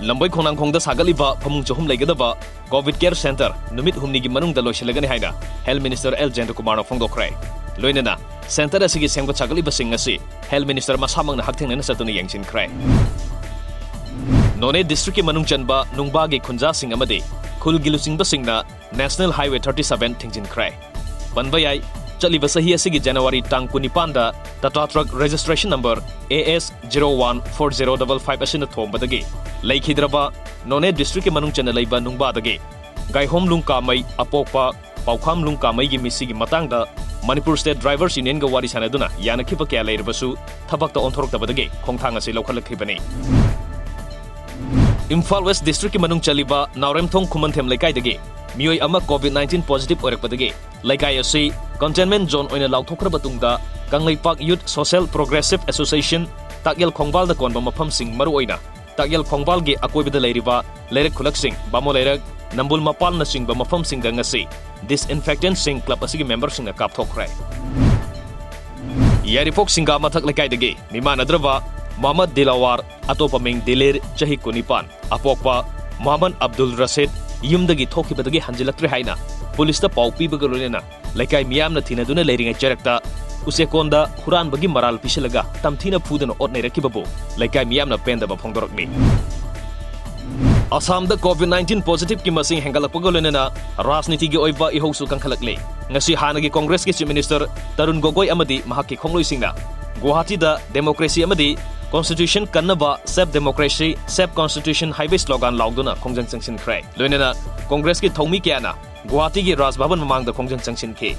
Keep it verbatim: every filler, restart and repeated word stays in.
ꯂꯝꯕꯣꯏ ꯈꯣꯡꯅꯥꯡꯈꯣꯡꯗ ꯁꯥꯒꯠꯂꯤꯕ ꯐꯃꯨꯡ ꯆꯍꯨꯝ ꯂꯩꯒꯗꯕ COVID Care Center ꯅꯨꯃꯤꯠ ꯍꯨꯝꯅꯤꯒꯤ ꯃꯅꯨꯡꯗ ꯂꯣꯏꯁꯤꯜꯂꯒꯅꯤ ꯍꯥꯏꯅ Health Minister ꯑꯦꯜ ꯖꯌꯟꯇꯀꯨꯃꯥꯔꯅ ꯐꯣꯡꯗꯣꯛꯈ꯭ꯔꯦ꯫ ꯂꯣꯏꯅꯅ center ꯑꯁꯤꯒꯤ ꯁꯦꯝꯒꯠ ꯁꯥꯒꯠꯂꯤꯕꯁꯤꯡ ꯑꯁꯤ Health Minister ꯃꯁꯥꯃꯛꯅ ꯍꯛꯊꯦꯡꯅꯅ ꯆꯠꯇꯨꯅ ꯌꯦꯡꯁꯤꯟꯈ꯭ꯔꯦ꯫ ꯅꯣꯅꯦ districtꯀꯤ ꯃꯅꯨꯡ ꯆꯟꯕ ꯅꯨꯡꯕꯥꯒꯤ ꯈꯨꯟꯖꯥꯁꯤꯡ ꯑꯃꯗꯤ ꯈꯨꯜꯒꯤ ꯂꯨꯆꯤꯡꯕꯁꯤꯡꯅ National Highway thirty seven ꯊꯤꯡꯖꯤꯟꯈ꯭ꯔꯦ꯫ ꯄꯟꯕ ꯌꯥꯏ, ꯆꯠꯂꯤꯕ ꯆꯍꯤ ꯑꯁꯤꯒꯤ January ꯇꯥꯡ ꯀꯨꯟꯅꯤꯄꯥꯟꯗ Tata Truck registration number A S zero one four zero double five ꯑꯁꯤꯅ ꯊꯣꯝꯕꯗꯒꯤ ꯂꯩꯈꯤꯗ꯭ꯔꯕ ꯅꯣꯅꯦ districtꯀꯤ ꯃꯅꯨꯡ ꯆꯟꯅ ꯂꯩꯕ ꯅꯨꯡꯕꯥꯗꯒꯤ ꯒꯥꯏꯍꯣꯝ ꯂꯨꯡꯀꯥꯃꯩ, ꯑꯄꯣꯛꯄ ꯄꯥꯎꯈꯥꯝ ꯂꯨꯡꯀꯥꯃꯩꯒꯤ ꯃꯤꯁꯤꯒꯤ ꯃꯇꯥꯡꯗ Manipur State Drivers Unionꯒ ꯋꯥꯔꯤ ꯁꯥꯟꯅꯗꯨꯅ ꯌꯥꯅꯈꯤꯕ ꯀꯌꯥ ꯂꯩꯔꯕꯁꯨ ꯊꯕꯛꯇ ꯑꯣꯟꯊꯣꯔꯛꯇꯕꯗꯒꯤ ꯈꯣꯡꯊꯥꯡ ꯑꯁꯤ ꯂꯧꯈꯠꯂꯛꯈꯤꯕꯅꯤ꯫ ꯏꯝꯐꯥꯜ West districtꯀꯤ ꯃꯅꯨꯡ ꯆꯜꯂꯤꯕ ꯅꯥꯎꯔꯦꯝꯊꯣꯡ ꯈꯨꯃꯟꯊꯦꯝ ꯂꯩꯀꯥꯏꯗꯒꯤ ꯃꯤꯑꯣꯏ ꯑꯃ COVID nineteen positive ꯑꯣꯏꯔꯛꯄꯗꯒꯤ ꯂꯩꯀꯥꯏ ꯑꯁꯤ containment zone ꯑꯣꯏꯅ ꯂꯥꯎꯊꯣꯛꯈ꯭ꯔꯕ ꯇꯨꯡꯗ Kangleipak Youth Social Progressive Association ꯇꯥꯛꯌꯦꯜ ꯈꯣꯡꯕꯥꯜꯗ ꯀꯣꯟꯕ ꯃꯐꯝꯁꯤꯡ, ꯃꯔꯨꯑꯣꯏꯅ ꯇꯥꯛꯌꯦꯜ ꯈꯣꯡꯕꯥꯜꯒꯤ ꯑꯀꯣꯏꯕꯗ ꯂꯩꯔꯤꯕ ꯂꯩꯔꯛ ꯈꯨꯂꯛꯁꯤꯡ, ꯕꯥꯃꯣ ꯂꯩꯔꯛ, ꯅꯝꯕꯨꯜ ꯃꯄꯥꯜꯅꯆꯤꯡꯕ ꯃꯐꯝꯁꯤꯡꯗ ꯉꯁꯤ disinfectantꯁꯤꯡ club ꯑꯁꯤꯒꯤ memberꯁꯤꯡꯅ ꯀꯥꯞꯊꯣꯛꯈ꯭ꯔꯦ꯫ ꯌꯥꯏꯔꯤꯄꯣꯛ ꯁꯤꯡꯒꯥ ꯃꯊꯛ ꯂꯩꯀꯥꯏꯗꯒꯤ ꯃꯤꯃꯥꯟꯅꯗ꯭ꯔꯕ ꯃꯣꯍꯝꯃꯗ ꯗꯤꯂꯥꯋꯥꯔ, ꯑꯇꯣꯞꯄ ꯃꯤꯡ ꯗꯤꯂꯤꯔ, ꯆꯍꯤ ꯀꯨꯟꯅꯤꯄꯥꯟ, ꯑꯄꯣꯛꯄ ꯃꯣꯍꯝꯃꯗ ꯑꯕꯗꯨꯜ ꯔꯁꯤꯗ, ꯌꯨꯝꯗꯒꯤ ꯊꯣꯛꯈꯤꯕꯗꯒꯤ ꯍꯟꯖꯤꯜꯂꯛꯇ꯭ꯔꯦ ꯍꯥꯏꯅ ꯄꯨꯂꯤꯁꯇ ꯄꯥꯎ ꯄꯤꯕꯒ ꯂꯣꯏꯅꯅ ꯂꯩꯀꯥꯏ ꯃꯤꯌꯥꯝꯅ ꯊꯤꯅꯗꯨꯅ ꯂꯩꯔꯤꯉꯩ ꯆꯔꯛꯇ ꯎꯆꯦꯛꯀꯣꯟꯗ ꯍꯨꯔꯥꯟꯕꯒꯤ ꯃꯔꯥꯜ ꯄꯤꯁꯤꯜꯂꯒ ꯇꯝꯊꯤꯅ ꯐꯨꯗꯨꯅ ꯑꯣꯠ ꯅꯩꯔꯛꯈꯤꯕꯕꯨ ꯂꯩꯀꯥꯏ ꯃꯤꯌꯥꯝꯅ ꯄꯦꯟꯗꯕ ꯐꯣꯡꯗꯣꯔꯛꯂꯤ꯫ ꯑꯁꯥꯝꯗ COVID nineteen positiveꯀꯤ ꯃꯁꯤꯡ ꯍꯦꯟꯒꯠꯂꯛꯄꯒ ꯂꯣꯏꯅꯅ ꯔꯥꯖꯅꯤꯇꯤꯒꯤ ꯑꯣꯏꯕ ꯏꯍꯧꯁꯨ ꯀꯟꯈꯠꯂꯛꯂꯤ꯫ ꯉꯁꯤ ꯍꯥꯟꯅꯒꯤ ꯀꯣꯡꯒ꯭ꯔꯦꯁꯀꯤ Chief Minister ꯇꯔꯨꯟ ꯒꯣꯒꯣꯏ ꯑꯃꯗꯤ ꯃꯍꯥꯛꯀꯤ ꯈꯣꯡꯂꯣꯏꯁꯤꯡꯅ ꯒꯨꯋꯥꯍꯥꯇꯤꯗ democracy ꯑꯃꯗꯤ constitution ꯀꯟꯅꯕ Save Democracy, Save Constitution ꯍꯥꯏꯕ slogan ꯂꯥꯎꯗꯨꯅ ꯈꯣꯡꯖꯪ ꯆꯪꯁꯤꯟꯈ꯭ꯔꯦ꯫ ꯂꯣꯏꯅꯅ ꯀꯣꯡꯒ꯭ꯔꯦꯁꯀꯤ ꯊꯧꯃꯤ ꯀꯌꯥꯅ ꯒꯨꯋꯥꯍꯥꯇꯤꯒꯤ ꯔꯥꯖ ꯚꯕꯟ ꯃꯃꯥꯡꯗ ꯈꯣꯡꯖꯪ ꯆꯪꯁꯤꯟꯈꯤ꯫